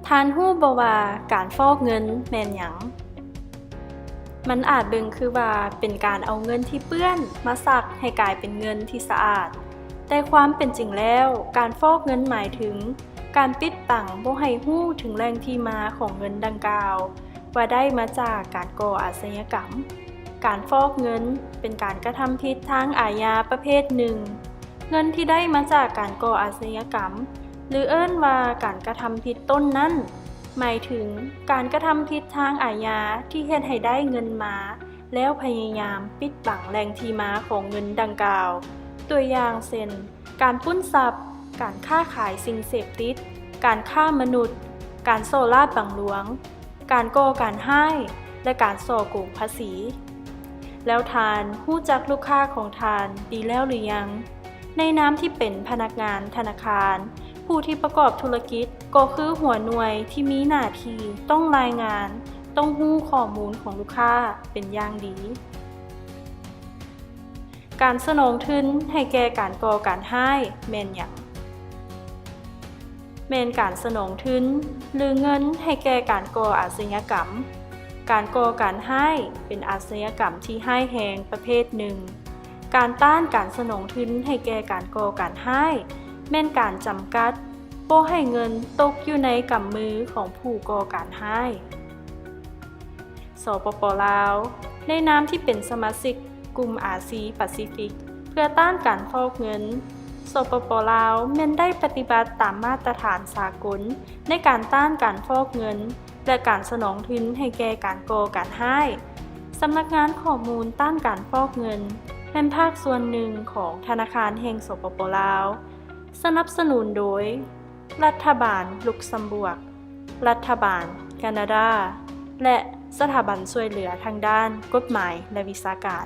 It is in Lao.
ທ່ານຮູ້ບໍ່ວ່າການຟອກເງິນແມ່ນຫຍັງ? ມັນອາດເບິ່ງຄືວ່າເປັນການເອົາເງິນທີ່ເປື້ອນມາຊັກໃຫ້ກາຍເປັນເງິນທີ່ສະອາດ, ແຕ່ຄວາມເປັນຈິງແລ້ວ, ການຟອກເງິນໝາຍເຖິງການປິດບັງບໍ່ໃຫ້ຮູ້ເຖິງແຫຼ່ງທີ່ມາຂອງເງິນດັ່ງກ່າວ ວ່າໄດ້ມາຈາກການກໍ່ອາຊະຍາກຳ. ການຟອກເງິນເປັນການກະທຳຜິດທາງອາຍາປະເພດໜຶ່ງ. ເງິນທີ່ໄດ້ມາຈາກການກໍ່ອາຊະຍາກຳ ຫຼື ເອີ້ນວ່າການກະທຳຜິດຕົ້ນນັ້ນ ໝາຍເຖິງການກະທຳຜິດທາງອາຍາທີ່ເຮັດໃຫ້ໄດ້ເງິນມາ ແລ້ວພະຍາຍາມປິດບັງແຫຼ່ງທີ່ມາຂອງເງິນດັ່ງກ່າວ. ຕົວຢ່າງເຊັ່ນ, ການປຸ້ນຊັບ, ການຄ້າຂາຍສິ່ງເສບຕິດ, ການຄ້າມະນຸດ, ການສໍ້ລາດບັງຫຼວງ, ການກໍ່ການຮ້າຍ ແລະ ການສໍ້ໂກງພາສີ. ແລ້ວທ່ານຮູ້ຈັກລູກຄ້າຂອງທ່ານດີແລ້ວຫຼືຍັງ? ໃນນາມທີ່ເປັນພະນັກງານທະນາຄານ, ຜູ້ທີ່ປະກອບທຸລະກິດກໍຄືຫົວໜ່ວຍທີ່ມີໜ້າທີ່ຕ້ອງລາຍງານ, ຕ້ອງຮູ້ຂໍ້ມູນຂອງລູກຄ້າເປັນຢ່າງດີ. ການສະໜອງທຶນໃຫ້ແກ່ການກໍ່ການຮ້າຍແມ່ນຫຍັງ? ແມ່ນການສະໜອງທຶນ ຫຼື ເງິນໃຫ້ແກ່ການກໍ່ອາຊະຍາກຳ. ການກໍ່ການຮ້າຍເປັນອາຊະຍາກຳທີ່ຮ້າຍແຮງປະເພດໜຶ່ງ. ການຕ້ານການສະໜອງທຶນໃຫ້ແກ່ການກໍ່ການຮ້າຍ ແມ່ນການຈຳກັດບໍ່ໃຫ້ເງິນຕົກຢູ່ໃນກຳມືຂອງຜູ້ກໍ່ການຮ້າຍ. ສປປ ລາວ ໃນນາມທີ່ເປັນສະມາຊິກກຸ່ມອາຊີປາຊີຟິກ ເພື່ອຕ້ານການຟອກເງິນ, ສປປ ລາວ ແມ່ນໄດ້ປະຕິບັດຕາມມາດຕະຖານສາກົນໃນການຕ້ານການຟອກເງິນ ແລະ ການສະໜອງທຶນໃຫ້ແກ່ການກໍ່ການຮ້າຍ. ສຳນັກງານຂໍ້ມູນຕ້ານການຟອກເງິນ ແມ່ນພາກສ່ວນໜຶ່ງຂອງທະນາຄານແຫ່ງ ສປປ ລາວ, ສະໜັບສະໜູນໂດຍ ລັດຖະບານລຸກຊຳບວກ, ລັດຖະບານການາດາ ແລະ ສະຖາບັນຊ່ວຍເຫຼືອທາງດ້ານກົດໝາຍ ແລະ ວິຊາການ.